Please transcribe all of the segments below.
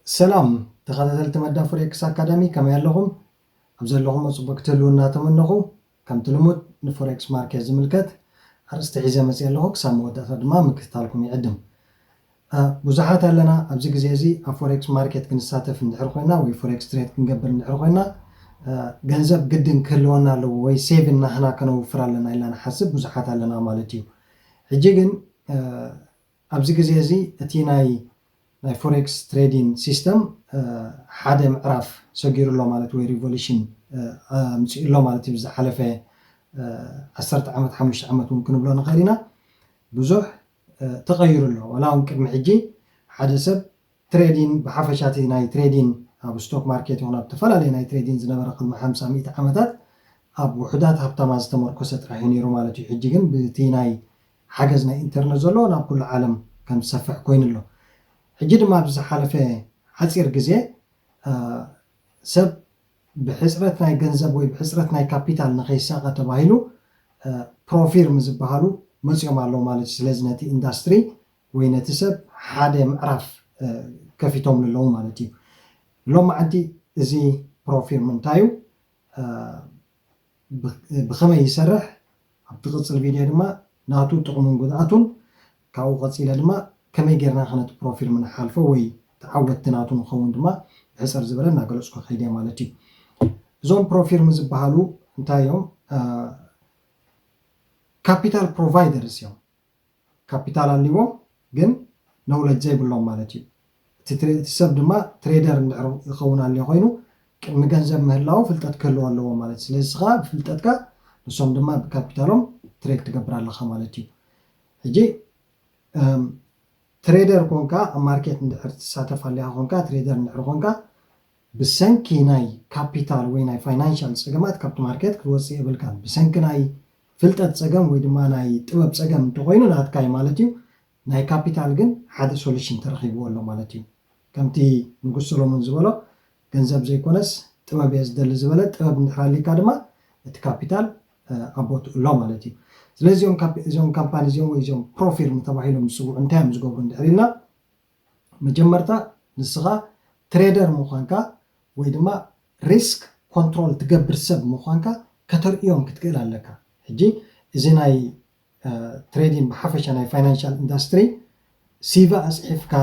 ሰላም ተኸታተልቲ መዳ ፎሬክስ ኣካዳሚ፣ ከመይ ኣለኹም? ኣብ ዘለኹም ጽቡቕ ክትህልዉ እናተመነኹ፣ ከምቲ ልሙድ ንፎሬክስ ማርኬት ዝምልከት ኣርእስቲ ሒዘ መጽእ ኣለኹ። ክሳብ መወዳእታ ድማ ምክትታልኩም ይዕድም። ብዙሓት ኣለና ኣብዚ ግዜ እዚ ኣብ ፎሬክስ ማርኬት ክንሳተፍ እንድሕር ኮይና ወይ ፎሬክስ ትሬድ ክንገብር እንድሕር ኮይና፣ ገንዘብ ግድን ክህልወና ኣለዎ ወይ ሴቭ እናህና ከነውፍር ኣለና ኢልና ንሓስብ ብዙሓት ኣለና ማለት እዩ። ሕጂ ግን ኣብዚ ግዜ እዚ እቲ ናይ ናይ ፎሬክስ ትሬዲንግ ሲስተም ሓደ ምዕራፍ ሰጊሩ ኣሎ ማለት ወይ ሪቮሉሽን ኣምፅኡ ኣሎ ማለት እዩ። ዝሓለፈ ዓሰርተ ዓመት ሓሙሽተ ዓመት እውን ክንብሎ ንኽእል ኢና። ብዙሕ ተቐይሩ ኣሎ። ዋላ እውን ቅድሚ ሕጂ ሓደ ሰብ ትሬዲን ብሓፈሻ እቲ ናይ ትሬዲን ኣብ ስቶክ ማርኬት ይኹን ኣብ ዝተፈላለዩ ናይ ትሬዲን ዝነበረ ቅድሚ ሓምሳ ሚእቲ ዓመታት ኣብ ውሑዳት ሃብታማት ዝተመርኮሰ ጥራሕ እዩ ነይሩ ማለት እዩ። ሕጂ ግን ብቲ ናይ ሓገዝ ናይ ኢንተርነት ዘሎ ናብ ኩሉ ዓለም ከም ዝሰፍሕ ኮይኑ ኣሎ። ሕጂ ድማ ኣብዚ ዝሓለፈ ሓፂር ግዜ ሰብ ብሕፅረት ናይ ገንዘብ ወይ ብሕፅረት ናይ ካፒታል ንኸይሳቐ ተባሂሉ ፕሮፊርም ዝበሃሉ መፂኦም ኣለዉ ማለት እዩ። ስለዚ ነቲ ኢንዳስትሪ ወይ ነቲ ሰብ ሓደ ምዕራፍ ከፊቶም ኣለዉ ማለት እዩ። ሎማዓንቲ እዚ ፕሮፊርም እንታይ እዩ? ብኸመይ ይሰርሕ? ኣብቲ ቅፅል ቪድዮ ድማ ናቱ ጥቕሙን ጉድኣቱን፣ ካብኡ ቀፂለ ድማ ከመይ ጌርና ከነቲ ፕሮፊርም ንሓልፎ ወይ ተዓወትቲ ናቱ ንኸውን ድማ ብሕፅር ዝበለ እናገለፅኩ ከይደ ማለት እዩ። እዞም ፕሮፊርም ዝበሃሉ እንታይ እዮም? ካፒታል ፕሮቫይደርስ እዮም። ካፒታል ኣልዎም ግን ኖውለጅ ዘይብሎም ማለት እዩ። እቲ ሰብ ድማ ትሬደር እንድሕር ይኸውን ኣልዮ ኮይኑ ቅድሚ ገንዘብ ምህላው ፍልጠት ክህልዎ ኣለዎ ማለት። ስለዚ ስኻ ብፍልጠትካ ንሶም ድማ ብካፒታሎም ትሬድ ትገብር ኣለኻ ማለት እዩ። ሕጂ ትሬደር ኮንካ ኣብ ማርኬት እንድሕር ትሳተፍ ኣሊኻ ኮንካ ትሬደር እንድሕር ኮንካ ብሰንኪ ናይ ካፒታል ወይ ናይ ፋይናንሻል ፀገማት ካብቲ ማርኬት ክትወፅእ የብልካን። ብሰንኪ ናይ ፍልጠት ፀገም ወይ ድማ ናይ ጥበብ ፀገም እንተኮይኑ ናትካ እዩ ማለት እዩ። ናይ ካፒታል ግን ሓደ ሶሉሽን ተረኺብዎ ኣሎ ማለት እዩ። ከምቲ ንጉስ ሰሎሞን ዝበሎ ገንዘብ ዘይኮነስ ጥበብ እየ ዝደሊ ዝበለ፣ ጥበብ እንድሕር ኣሊካ ድማ እቲ ካፒታል ኣብ ቦትኡ ኣሎ ማለት እዩ። ስለዚ እዚኦም ካምፓኒ እዚኦም ወይ እዚኦም ፕሮፊርም ተባሂሎም ዝፅውዑ እንታይ እዮም ዝገብሩ እንድሕር ኢልና መጀመርታ ንስኻ ትሬደር ምዃንካ ወይ ድማ ሪስክ ኮንትሮል ትገብር ሰብ ምዃንካ ከተርእዮም ክትክእል ኣለካ። ሕጂ እዚ ናይ ትሬዲንግ ብሓፈሻ ናይ ፋይናንሻል ኢንዳስትሪ ሲቪ ኣፅሒፍካ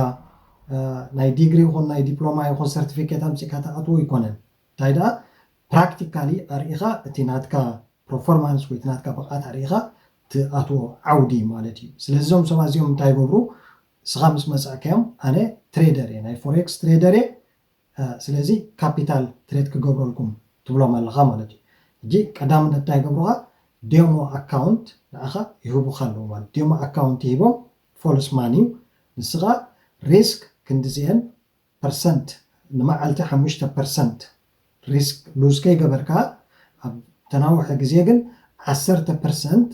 ናይ ዲግሪ ይኹን ናይ ዲፕሎማ ይኹን ሰርቲፊኬት ኣምፂእካ ትኣትዎ ኣይኮነን። እንታይ ደኣ ፕራክቲካሊ ኣርኢኻ እቲ ናትካ ፐርፎርማንስ ወይ እቲ ናትካ ብቕዓት ኣርኢኻ ትኣትዎ ዓውዲ ማለት እዩ። ስለዚ እዞም ሰባት እዚኦም እንታይ ይገብሩ? ንስኻ ምስ መፃእካዮም ኣነ ትሬደር እየ፣ ናይ ፎሬክስ ትሬደር እየ፣ ስለዚ ካፒታል ትሬድ ክገብረልኩም ትብሎም ኣለኻ ማለት እዩ። ሕጂ ቀዳምነት እንታይ ይገብሩኻ? ዴሞ ኣካውንት ንዓኻ ይህቡኻ ኣለዉ ማለት። ዴሞ ኣካውንት ይሂቦም ፎልስ ማኒ እዩ። ንስኻ ሪስክ ክንድዚአን ፐርሰንት ንመዓልቲ ሓሙሽተ ፐርሰንት ሪስክ ሉዝ ከይገበርካ ኣብ ተናውሐ ግዜ ግን ዓሰርተ ፐርሰንት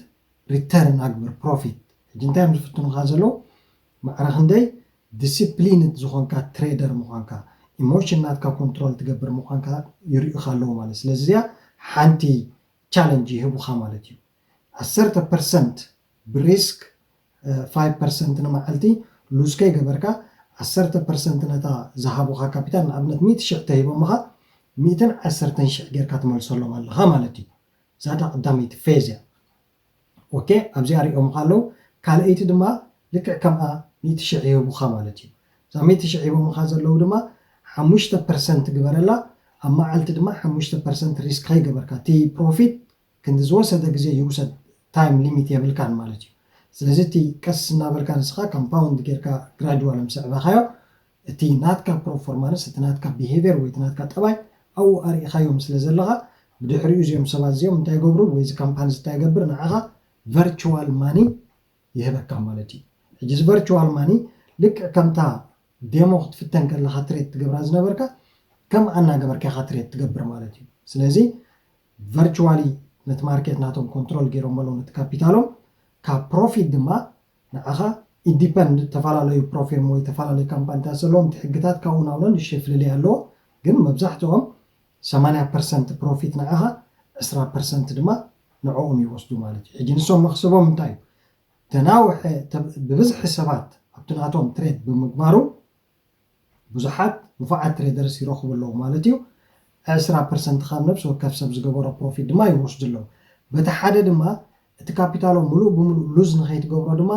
ሪተርን ኣግብር ፕሮፊት። ሕጂ እንታይ እዮም ዝፍትኑኻ ዘለዉ? ማዕረ ክንደይ ዲስፕሊንድ ዝኾንካ ትሬደር ምዃንካ፣ ኢሞሽን ናትካ ኮንትሮል ትገብር ምዃንካ ይርእዩኻ ኣለዉ ማለት። ስለዚ እዚኣ ሓንቲ ቻለንጅ ይህቡኻ ማለት እዩ። ዓሰርተ ፐርሰንት ብሪስክ ፋይቭ ፐርሰንት ንመዓልቲ ሉዝ ከይገበርካ ዓሰርተ ፐርሰንት ነታ ዝሃቡኻ ካፒታል ንኣብነት ሚእቲ ሽሕ ተሂቦምኻ ሚእትን ዓሰርተን ሽሕ ጌርካ ትመልሰሎም ኣለኻ ማለት እዩ። እዛ እታ ቀዳመይቲ ፌዝ እያ። ኦኬ ኣብዚኣ ሪኦምኻ ኣለዉ። ካልኣይቲ ድማ ልክዕ ከምኣ ሚእቲ ሽሕ ይህቡኻ ማለት እዩ። እዛ ሚእቲ ሽሕ ሂቦምኻ ዘለዉ ድማ ሓሙሽተ ፐርሰንት ግበረላ ኣብ መዓልቲ ድማ ሓሙሽተ ፐርሰንት ሪስክ ከይገበርካ እቲ ፕሮፊት ክንዲ ዝወሰደ ግዜ ይውሰድ ታይም ሊሚት የብልካን ማለት እዩ። ስለዚ እቲ ቀስ እናበልካ ንስኻ ካምፓውንድ ጌርካ ግራጅዋል ምስ ኣዕበኻዮ እቲ ናትካ ፐርፎርማንስ እቲ ናትካ ቢሄቪየር ወይ እቲ ናትካ ጠባይ ኣብኡ ኣርኢኻዮም ስለ ዘለኻ ብድሕሪኡ እዚኦም ሰባት እዚኦም እንታይ ይገብሩ ወይ እዚ ካምፓኒ እንታይ ይገብር ንዓኻ ቨርቹዋል ማኒ ይህበካ ማለት እዩ። ሕጂ እዚ ቨርቹዋል ማኒ ልክዕ ከምታ ዴሞ ክትፍተን ከለኻ ትሬድ ትገብራ ዝነበርካ ከም ኣናገበርካ ኢኻ ትሬድ ትገብር ማለት እዩ። ስለዚ ቨርቹዋሊ ነቲ ማርኬት ናቶም ኮንትሮል ገይሮም ኣለዉ ነቲ ካፒታሎም ካብ ፕሮፊት ድማ ንዓኻ ኢንዲፐንድ ዝተፈላለዩ ፕሮፊርም ወይ ዝተፈላለዩ ካምፓኒታት ዘለዎም እቲ ሕግታት ካብኡ ናብኡ ንእሽተይ ፍልልይ ኣለዎ። ግን መብዛሕትኦም ሰማንያ ፐርሰንት ፕሮፊት ንዓኻ ዕስራ ፐርሰንት ድማ ንዕኦም ይወስዱ ማለት እዩ። ሕጂ ንሶም መኽሰቦም እንታይ እዩ? ተናውሐ ብብዝሒ ሰባት ኣብቲ ናቶም ትሬድ ብምግባሩ ብዙሓት ንፉዓት traders ይረኽቡ ኣለዉ ማለት እዩ። ዕስራ percent ካብ ነብሲ ወከፍ ሰብ ዝገበሮ profit ድማ ይወስዱ ኣለዉ። በቲ ሓደ ድማ እቲ ካፒታሎም ምሉእ ብምሉእ lose ንኸይትገብሮ ድማ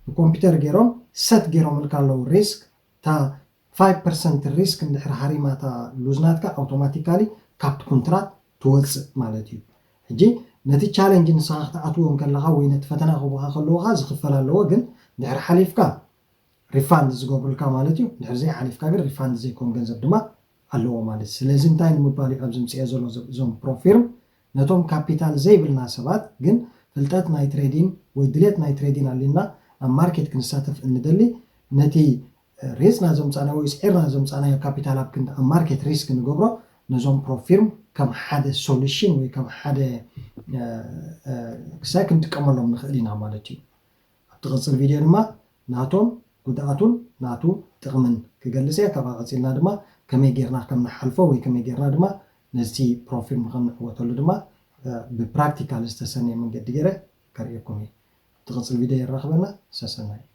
ብኮምፒውተር ገይሮም set ገይሮምልካ ኣለዉ risk። እታ five percent risk እንድሕር ሃሪማ እታ lose ናትካ automatically ካብቲ ኮንትራት ትወፅእ ማለት እዩ። ሕጂ ነቲ challenge ንስኻ ክትኣትዎ ከለኻ ወይ ነቲ ፈተና ክቡኻ ከለዎ ዝኽፈል ኣለዎ፣ ግን ድሕር ሓሊፍካ refund ዝገብሩልካ ማለት እዩ። ድሕር ዘይሓሊፍካ ግን refund ዘይኮን ገንዘብ ድማ ኣለዎ ማለት እዩ። ስለዚ እንታይ ንምባል እዩ ኣብዚ ምፅኦ ዘሎ እዞም pro firm ነቶም ካፒታል ዘይብልና ሰባት ግን ፍልጠት ናይ trading ወይ ድሌት ናይ trading ኣልና ኣብ ማርኬት ክንሳተፍ እንደሊ ነቲ ሬዝና ዘምፃና ወይ ስዒርና ዘምፃናዮ ካፒታል ኣብ ክንዲ ኣብ ማርኬት risk ንገብሮ ነዞም pro firm ከም ሓደ solution ወይ ከም ሓደ ክሳይ ክንጥቀመሎም ንኽእል ኢና ማለት እዩ። ኣብቲ ቅፅል ቪድዮ ድማ ናቶም ጉድኣቱን ናቱ ጥቕምን ክገልፅ እየ። ካብኣ ቀፂልና ድማ ከመይ ጌርና ከም ንሓልፎ ወይ ከመይ ጌርና ድማ ነዚ pro firm ከም ንዕወተሉ ድማ ብፕራክቲካል ዝተሰነየ መንገዲ ገይረ ከርእየኩም እየ። ኣብቲ ቅፅል ቪድዮ የራኽበና። ሰሰናይ።